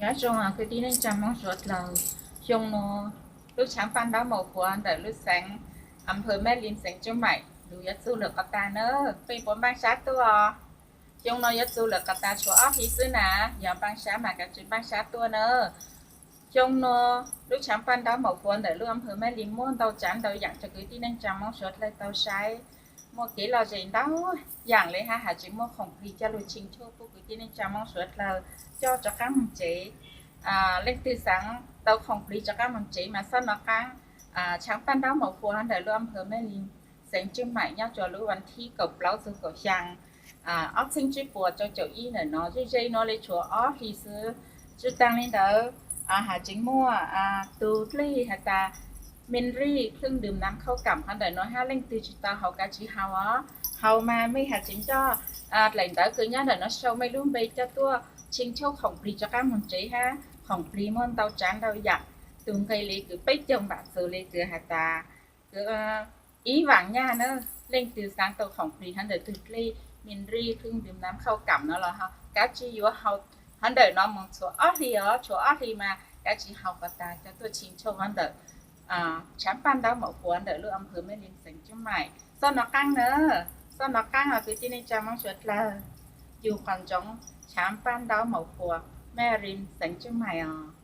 Nyob zoo kwv tij neej tsa Hmoob suav dlawg, xyoo no lub tshaav paj ntaub maum fuav ntawm lub xeev Amber Mab Lim xeev Tsab Maim lug yuav txug lawm qhov tas na. Peb puas npaaj sab tuaj? Xyoo no yuav txug lawm qhov tas tshuav ob hli xwb na, yog npaaj sab mas kav tsij npaaj sab tuaj na. Xyoo no lub tshaav paj ntaub maum fuav ntawm lub Amber Mab Lim muaj ntau tsaav ntau yaam rua kwv tij neej tsa Hmoob suav dlawg tau saib. Muaj kev lom zem ntau yaam le hab has tseem muaj khoom plig coj lug tshee tshuaj pub kwv tij neej tsa Hmoob suav dlawg coj rov qaab moog tsev. Leej twg xaav tau khoom plig rov qaab moog tsev mas xob nov qaab tshaav paj ntaub maum fuav ntawm lub Amber Mab Lim xeev Tsab Maim nyob rua lub vas thib kaum plaub txug kaum xyaa ob txheeb tsib puas rau caum ib ntawm no. Ze ze no le tshuav ob hli xwb. Tsi taag le ntawd, has tseem muaj tug dlej has tas Mary Khwm Dwm Nam Khauj Kam qhov ntawm no hab, leej twg tsi tau haus kav tsij haus os. Haus mas mej has tseem coj dlaim ntawv kws nyob ntawm no sau mej lub npe coj tuaj tshee tshuaj khoom plig rov qaab moog tsev hab. Khoom plig muaj ntau tsaav ntau yaam, tug nqe le kws peb caug npaam txug le kws has tas kws ib vaam nyaj na. Leej twg xaav tau khoom plig hov ntawm tug dlej Mary Khwm Dwm Nam Khauj Kam no los kav tsij yuav haus hov ntawm no moog tshuav ob hli os, tshuav ob hli mas kav tsij haus qhov tas coj tuaj tshee tshuaj hov ntawm tshaav paj ntaub maum fuav ntawm lub Amber Mab Lim xeev Tsab Maim. Xob nov qaab na, xob nov qaab os kwv tij neej tsa Hmoob suav dlawg. Yug qhov ntsoov tshaav paj ntaub maum fuav Mab Lim xeev Tsab Maim os.